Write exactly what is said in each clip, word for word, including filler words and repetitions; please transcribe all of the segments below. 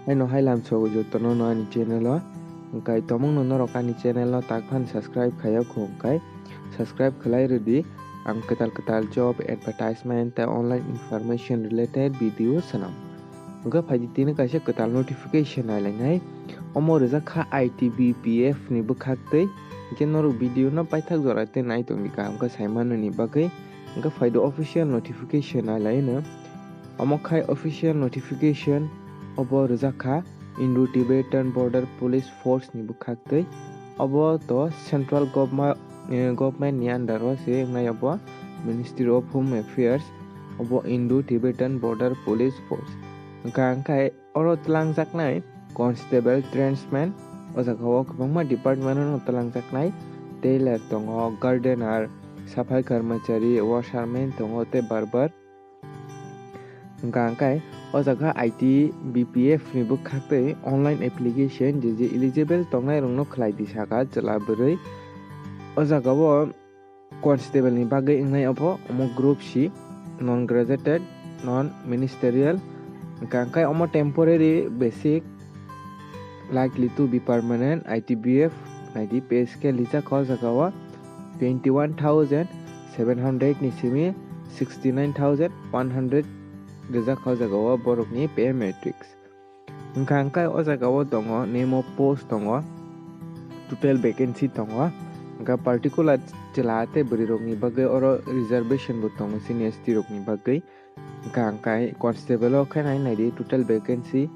Haino hai lamsogo jotono no ani channel o. Hwnkhe tomungno norok ani channel no tak phan subscribe khaiya kho hwnkhe subscribe khlai rwdi. Ang kwtal kwtal job advertisement tei online information related video swnam. Hwnkhe phaidi tini kaisa kwtal notification nailainai. Omo rijak kha I T B P F ni bwkhak twi. Hwnkhe norok video no paithak jora tei nai tongdi kaham khe sai manani bagwi. Hwnkhe phaidi official notification nailaino. Omo khai official notification obo rijak kha Indo-Tibetan Border Police Force ni bwkhak twi. Obo to central government, eh, government ni under o se wngnai obo Ministry of Home Affairs, obo Indo-Tibetan Border Police Force. Hwnkha hwnkhe oro twlangjaknai constable, tradesman, o jaga o kwbangma department no twlangjaknai, tailor tongo, gardener, saphai karmachari, washerman tongo tei barber. Hwnkha hwnkhe o jaga I T B P F ni bwkhak twi online application je je eligible tongnai rokno khlai di saka chwla bwrwi. O jaga o constable ni bagwi wngnai obo omo group C, non graduated, non ministerial. Hwnkha hwnkhe omo temporary basic, likely to be permanent, I T B F, naidi pay scale rijak kha o jaga o twenty one thousand seven hundred ni simi sixty nine thousand one hundred rijak kha o jaga o borok ni pay matrix. Hwnkha hwnkhe o jaga o tongo name of post tongo, total vacancy tongo, hwnkha particular chwla tei bwrwi rok ni bagwi oro reservation bo tongo chini S T rok ni bagwi. Hwnkha hwnkhe constable o khe nai naidi total vacancy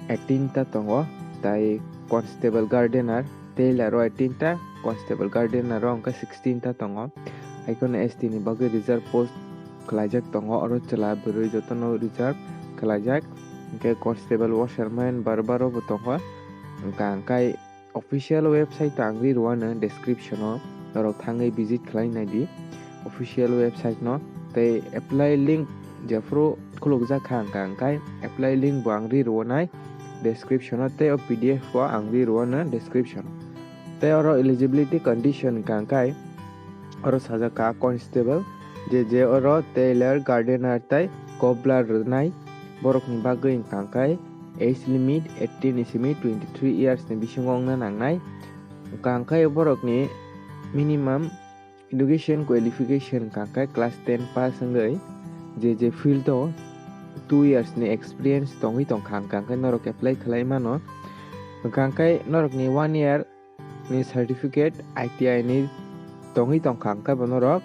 eighteen ta tongo, tai constable gardener, tailor o eighteen ta, constable gardener o hwnkhe sixteen ta tongo. Haikheno S T ni bagwi reserve post khlaijak tongo, oro chwla bwrwi jotono reserve khlaijak. Hwnkhe constable, washerman, barber o bo tongo. Hwnkha hwnkhe official website to ang ri rwano description o, norok thangwi visit khlai naidi official website no. Tei apply link jephru khulukjak kha hwnkha hwnkhe apply link bo ang ri rwanai description o, tei o P D F bo ang ri rwano description o. Tei oro eligibility condition hwnkha hwnkhe oro sajak kha constable, je je oro tailor, gardener tei cobbler rwnai borokni bagwi hwnkha hwnkhe age limit eighteen ni simi twenty three years ni bisingo wngna nangnai. Hwnkha hwnkhe borokni minimum education qualification hwnkha hwnkhe class ten pass wngwi je je field o two years ni experience tongwi tongkha hwnkha hwnkhe norok apply khlai mano. Hwnkha hwnkhe norokni one year ni certificate I T I ni tongwi tongkha hwnkhe bo norok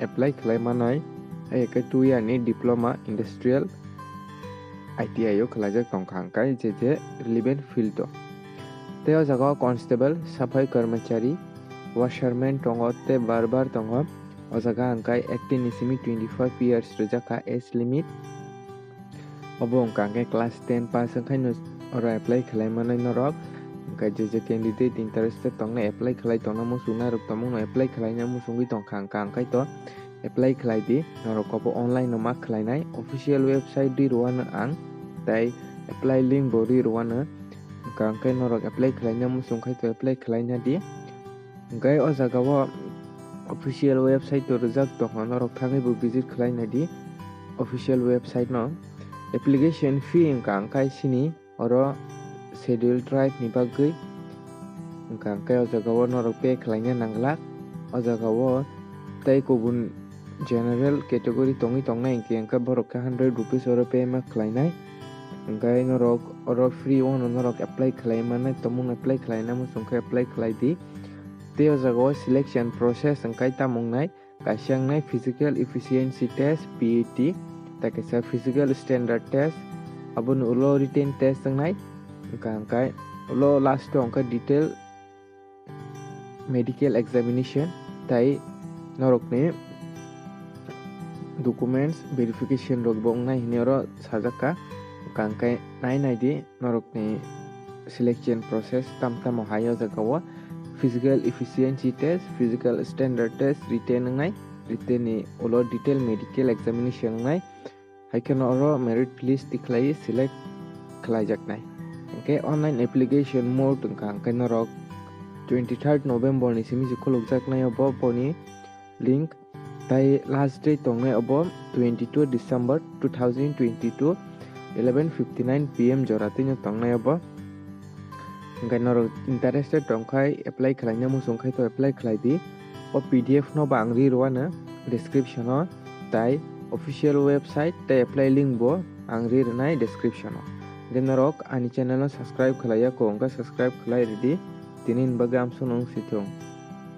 apply khlai manai. Hai khe two year ni diploma industrial I T I o khlaijak tongkha hwnkhe je je relevant field o. Tei o jaga o constable, saphai karmachari, washerman tongo tei barber tongo. O jaga hwnkhe eighteen ni simi twenty five years rijak kha age limit. Obo hwnkha hwnkhe class ten pass wngkhaino oro apply khlai manai norok. Hwnkhe je je candidate interested tongnai, apply khlai tongna muchungnai rok tongmungno apply khlaina muchungwi tongkha hwnkha hwnkhe to apply khlai di. Norok obo online no ma khlainai, official website ri rwano ang, tei apply link bo ri rwano. Hwnkha hwnkhe norok apply khlaina muchung khai to apply khlaina di. Hwnkhe o jaga o official website to rijak tongkha, norok thangwi bo visit khlai naidi official website no. Application fee hwnkha hwnkhe sini oro schedule tribe ni bagwi, hwnkha hwnkhe o jaga o norok pay khlaina nangla. O jaga o tei kubun general category tongwi tongnai hwnkhe, hwnkhe borok khe hundred rupees oro pay ma khlainai. Hwnkhe norok oro free o no norok apply khlai mannai, tongmung apply khlaina muchung khe apply khlai di. Tei o jaga o selection process hwnkhe tamo wngnai, kaisa wngnai physical efficiency test, P E T, tei kaisa physical standard test, aboni ulo written test wngnai, hwnkha hwnkhe ulo last o hwnkhe detail medical examination tei norokni documents verification rok bo wngnai hinwi oro sajak kha. Hwnkha hwnkhe nai naidi norokni selection process tam tamo hai o jaga o physical efficiency test, physical standard test, written wngnai, written ni ulo detail medical examination wngnai. Hai kheno oro merit list tikhlai select khlaijaknai. Hwnkhe online application mode wngkha, hwnkhe norok twenty third November ni simi se khulukjaknai obo boni link, tai last date tongnai obo twenty two December two thousand twenty two. eleven fifty nine P M jora twi no tongnai obo. Hwnkhe norok interested tongkhai apply khlaina muchung khai to apply khlai di. O P D F no ba ang ri rwano description o, tai official website tai apply link bo ang ri rwnai description o. Hwnkhe norok ani channel no subscribe khlai ya kho hwnkhe subscribe khlai ridi. Tini ni bagwi amsuk nung sithung.